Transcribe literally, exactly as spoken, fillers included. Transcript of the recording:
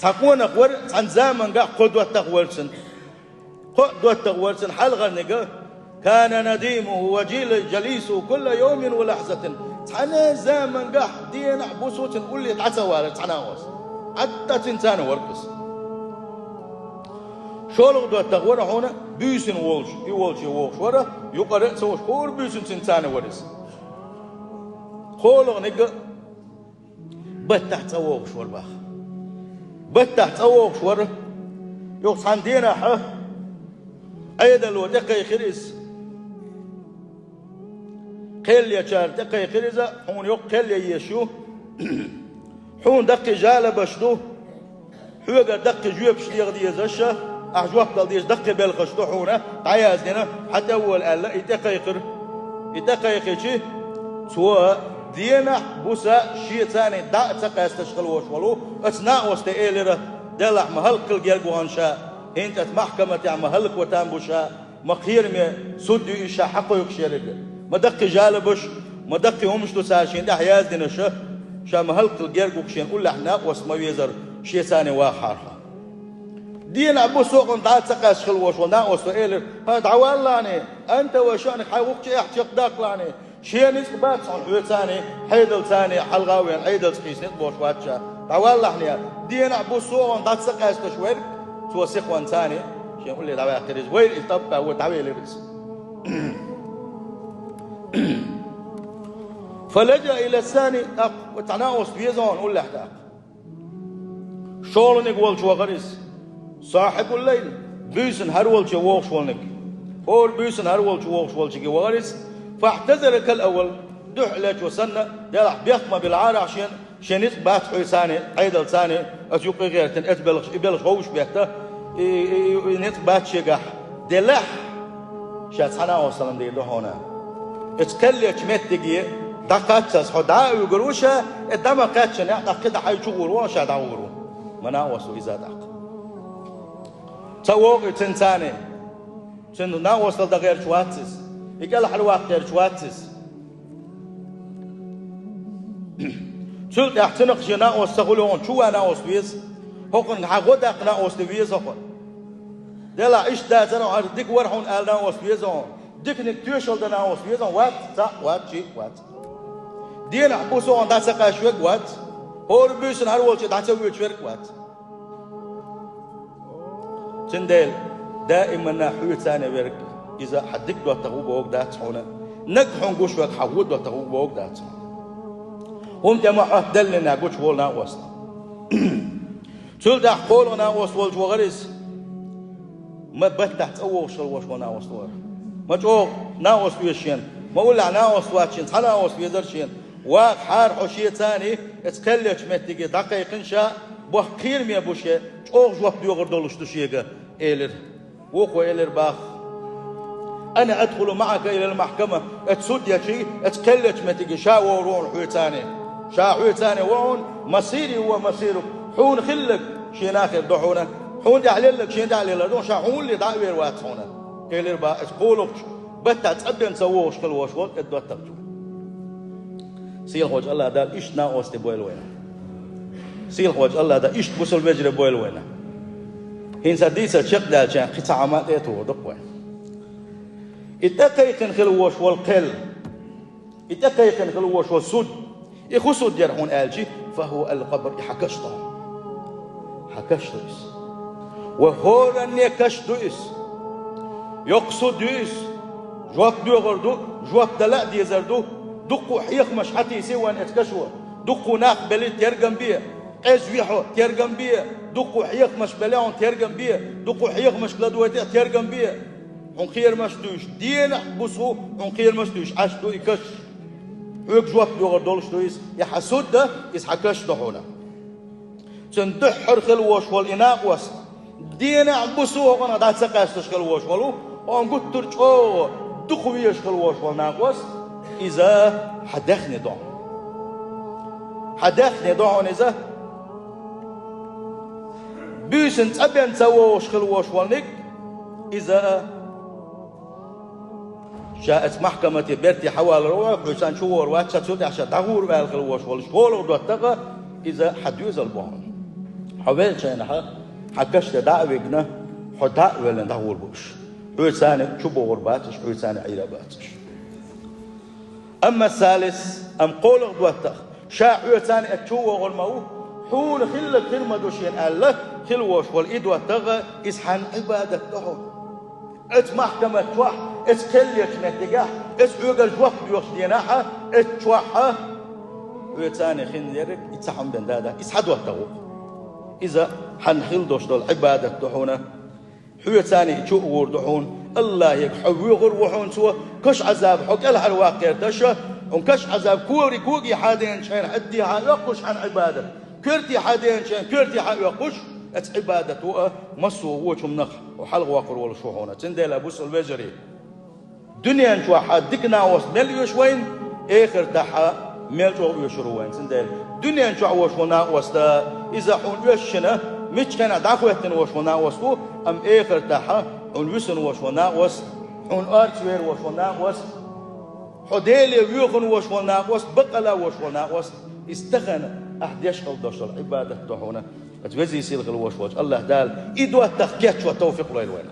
Цхьа къонах вара, цхьан заманга кхо доттагӀа вара цун. Кхо доттагӀа вара цун, хьалхарниг: «كان نديمه وجليسه كل يوم ولحظة». Цхьан заманга денахь, бусу цун улле дӀа ца валар цхьа накъост. ХӀаьта цун царна вара из. ШолгӀа доттагӀа вара хьуна буьйсанна волуш, и волчу вогӀуш вара, юкъара а ца волуш, хӀора буьйсанна цун царна вара из. КхоалгӀаниг баттахь цӀа вогӀуш вара боху. Баттахь цӀа вогӀуш вара. Юха цхьана денахь Ӏедало тӀекхайкхира иза. Кхел ечара тӀекхайкхира иза, хьуна йоккха кхел е езаш ю. Хьуна даккхий жалобаш ду. Хьоьгара даккхий жоьпаш леха дезаш, ахь жоп дала дезаш даккхий белхаш ду хьуна, дӀаяздина, хьан тӀе а вола аьлла, и тӀекхайкхира. И тӀекхайкхичи, цо денахь, буса шен царна дӀа а ца къаьсташ хила волуш волу оцу накъосте элира: «Делахь ма хӀаллакьхила герга вахана ша, хӀинца оцу махкаматехь ма хӀаллакван там бу ша, ма кхераме суд ю иза ша хьакхойкхуш ерг. Ма даккхий жалобаш, ма даккхий хӀумаш ду цара шена тӀехь яздинаш, ша ма хӀаллакьхила герга ву-кх, шена уллехь накъост ма везара, шен царна вахахьара». Денахь, буса хьуна дӀа а ца къаьсташ хила волуш волу накъосто элира: «ХӀан, дӀавалалахьане, анта ва шаънак, хьайн вукху чӀехь чекхдаккхалахьане, шен ницкъ бац хьуна хьоьца царна, хьедалца царна, хьалха а веана, Ӏедалца кхийса ницкъ болуш вац ша. ДӀавалалахьане, денахь, буса хьуна дӀа ца къаьсташ верг, цо сихонца царна шен улле дӀаваьккхира иза. Вайра иза тӀапкъа, вай дӀавелира иза». «فلجأ إلى الثاني», тӀаккха цхьа накъост веза хьуна уллехь тӀаккха. ШолгӀаниг волчу вахара иза. «صاحب الليل», буьйсанна хӀара волчу вогӀуш волниг. ХӀора буьйсанна хӀара волчу вогӀуш волчуьнга вахара иза. «فاعتذر كالأول», дуьхьал лечо санна, делахь бехк ма биллара ахь шена, шен ницкъ бац хьоьца царна, Ӏедалца царна, оцу юкъа гӀертина, оцу белхаш, и белхаш ховш бетта, и, и, и, и ницкъ бац шегахь. Делахь, ша цхьа накъост салам дийр ду хьуна. Оцу кхел ечу меттиге дӀакхаччалц хьо дӀа а вуьгур ву ша, и дӀа ма кхаьччинехь, тӀаккха кхидӀа хьайн чу гӀур ву, ша дӀагӀур ву. Ма накъост ву иза тӀаккха. Ца вогӀу и цуьнан царна. Цуьнан накъосталла дан гӀерташ вац иза. И кӀелхьарваккха гӀерташ вац иза. Цул тӀаьхьа цуьнах шен накъост ца хуьлу хьуна, чу ван накъост веза. ХӀокхуьнга хьан гӀо даккха накъост веза хьуна. Делахь иштта дацара хьуна, дика вара хьуна ала накъост веза хьуна. Диканиг тоьшалла дан накъост веза хьуна, вац, цхьаъ, вац, шиъ, вац. Денахь, буса хьуна дӀа ца къаьсташ верг вац. ХӀора буьйсанна хӀара волчу дӀа ца воьдуш верг вац. Цундела даиманна хьоьца царна верг, иза хьан дика доттагӀа ву бохург дац хьуна. Нагахь хьуна гуш верг хьан вон доттагӀа ву бохург дац хьуна. ХӀума тӀе ма хьоьтту, деллина гучу волу накъост. Цул тӀаьхьа кхоалгӀа накъост волчу вахара иза. Ма баттахь цӀа вогӀуш хила волуш волу накъост вара. Ма чӀогӀа накъост веза шена, ма уллехь накъост вац шена, цхьа накъост везара шена. Вахахьара хьо шен царна, оцу кхел ечу меттиге дӀакхайкхина ша, боху кхераме бу шен, чӀогӀа жоп доьхур долуш ду шега, элира. Вукхо элира боху: «أنا أدخل معك إلى المحكمة», оцу суд ечу, оцу кхел ечу меттиге ша вогӀур ву хьуна хьоьца царна. Ша хьоьца царна ву хьуна, «مصيري هو مصيرك», хьуна хилларг шена хир ду хьуна, хьуна тӀехь лелларг шена тӀехь леллар ду, ша хьуна улле дӀа а вер вац хьуна, элира боху оцу кхоалгӀачу, баттахь цӀа бен ца вогӀуш хила волуш волу и доттагӀчо. Сийлахьчу АллахӀ Дала иштта накъостий бойла вайна. Сийлахьчу АллахӀ Дала иштта бусалба вежарий бойла вайна. ХӀинца дийцар чекхдаьлча, кхин цхьа хӀума тӀе а тухур ду-кх вай. И тӀекхайкхина хила волуш волу кхел, и тӀекхайкхина хила волуш волу суд, и хӀун суд яра хьуна аьлча, «فهو القبر», и хьан каш ду. Хьан каш ду иза. Ва хӀоранне каш ду иза. Йоккха суд ю иза. Жоп доьхур ду, жоп дала а дезар ду. Дуккха а хьехамаш хьатийсий вайна оцу кашо. Дуккха а нах белий, тергам бе. Къежвий хьо, тергам бе. Дуккха а хьехамаш белий хьуна, тергам бе. Дуккха а хьехамашка ладойтий, тергам бе. Хьуна кхерамаш а дуьйш, денахь, бусу хьуна кхерамаш а дуьйш, Ӏаш ду и каш. Хьоьга жоп доьхур долуш ду иза. И хьан суд ду, иза хьан каш ду хьуна. Цуьнан дуьххьара хила волуш волу и накъост, денахь, бусу хьуна дӀа ца къаьсташ хила волуш волу, хьуна гуттар а чӀогӀа дукха везаш хила волуш волу накъост, иза хьан даьхни ду хьуна. Хьан даьхни ду хьуна иза. Буьйсанна цӀа бен ца вогӀуш хила волуш волниг, иза ша оцу махкамате берте хьавалар ву, хьоьца царна чу вогӀур вац, ша цу тӀехь ша дӀагӀур ваьлла хила волуш волу шолгӀа доттагӀа, иза хьан доьзал бу хьуна. Хьо велча хенахь, хьан каш тӀе дӀа а вигна, хьо дӀа а воьллина дӀагӀур бу уьш. Хьоьца цхьаьна чу богӀур бац уьш, хьоьца цхьаьна Ӏийр а бац уьш. Амма салис, амма кхоалгӀа доттагӀа, ша хьоьца цхьаьна чу вогӀур ма ву, хьуна хилларг хир ма ду шена аьлла, хила волуш волу и доттагӀа, иза хьан Ӏибадат ду хьуна. Оцу махкамат чохь, оцу кхел ечу меттигехь, оцу хьоьгара жоп доьхучу дийнахь, оцу чохь, хьоьца цхьаьна хин ерриг, и цхьа хьуна бен дада, иза хьан доттагӀа ву. Иза хьан хила долуш долу Ӏибадат ду хьуна. Хьоьца цхьаьна чу а гӀур ду хьуна. Аллахьега хьо воьхур ву хьуна цо, каш Ӏазаб хьо кӀелхьара ваккхера тӀаьхьа, хьуна каш Ӏазаб кори-коги хьан деначу хенахь хьан дехьа оьккхуш хьан Ӏибадат. Коьртий хьан деначу хенахь коьртий хьан оьккхуш, оцу Ӏибадат ву а, массо а вочу хӀуманах хьо хьалхавоккхур волуш ву хьуна. Цундела, бусалба вежарий, дуьнен чохь хьан дика накъост мел оьшу вайна, эхартахь хьан мел чӀогӀа оьшур ву вайна. Цундела, дуьнен чохь волуш волу накъост, иза хьуна оьшучу хенахь, миччу хенахь дӀахӀоьттина волуш волу накъост ву, амма эхартахь хьуна вуьсур волуш волу накъост, хьуна орца вер волуш волу накъост, хьо Деле воьхур волуш волу накъост, бакъала волуш волу накъост, иза тахана ахь деш хила долуш долу Ӏибадат ду хьуна. Оцу везий сийлахь хила волуш волчу Аллахь Дала и доттагӀа кечван товфикъ лойла вайна.